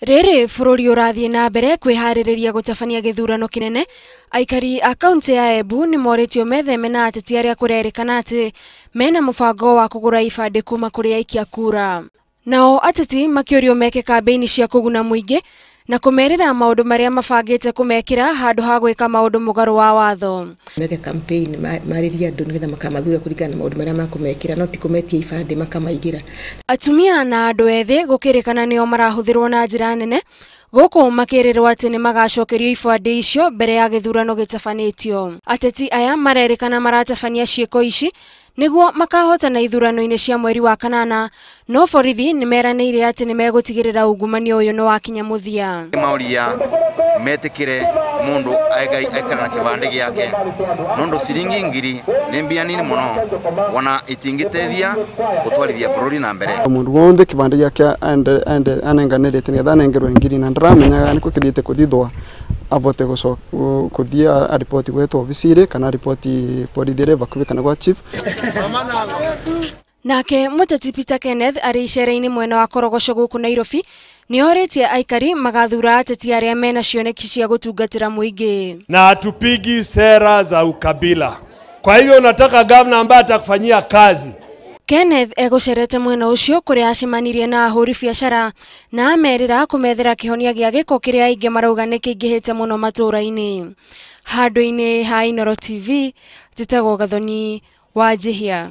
Rĩrĩ bũrũri ũrathiĩ na mbere kwĩharĩrĩria gũtabania gĩthurano kĩnene, aikari a kaunti ya Embu nĩ morĩtio metheme na ateti arĩa kũrerĩkana atĩ mena mũbango wa kũgũra ibandĩ kuma kũrĩ aikia kura. Nao ateti makĩũrio meke kambĩini cia kũguna mũingĩ na kũmerĩra maũndũ marĩa mabangĩte kũmekĩra handũ ha gwĩka maũndũ mũgarũ wa watho. Meke campaign marĩrie andũ nĩgetha makamathura kũringana na maũndũ marĩa makũmekĩra, no ti kũmetia ibandĩ makamaigĩra. Atumia na andũ ethĩ gũkĩrĩkana nĩo marahũthĩrwo na njĩra nene gũkũ makĩrĩrwo atĩ nĩ magacokerio ibandĩ icio mbere ya gĩthurano gĩtabanĩtio. Ateti aya marerĩkana maratabania ciĩko ici nĩguo makahotana ithurano-inĩ cia mweri wa kanana, no borithi nĩ meranĩire atĩ nĩ megũtigĩrĩra ungumania ũyũ nĩ wakinya mũthia. Mauria metikire mundu aikara na kibande giake nundu ciringi ngiri ni mbia nini muno wona itingitethia gutwarithia bururi na mbere. Mundu wonthe kibande giake anenganirite nigetha anengerwe ngiri na ndiramenyaga niko kithiite kuthithwa avote kuthia aripoti gwetwo ofisire kana ripoti borithi vakuvi kana gwa chief. Nake mũteti Peter Kenneth arĩ icera-inĩ mwena wa Korogoco gũkũ Nairobi nĩorĩtie aikari magathura ateti arĩa mena cioneki cia gũtungatĩra mũingĩ. Na hatupigi sera za ukabila. Kwa hivyo unataka gavana ambaye atakufanyia kazi. Kenneth egũcerete mwena ũcio kũrĩa acemanirie na ahũri biacara na amerĩra kũmethera kĩhonia gĩa gĩko kĩrĩa aingĩ marauga nĩ kĩingĩhĩte mũno matũũra-inĩ. Handũ-inĩ ha Inooro TV, njĩtagwo Gathoni wa Njihia.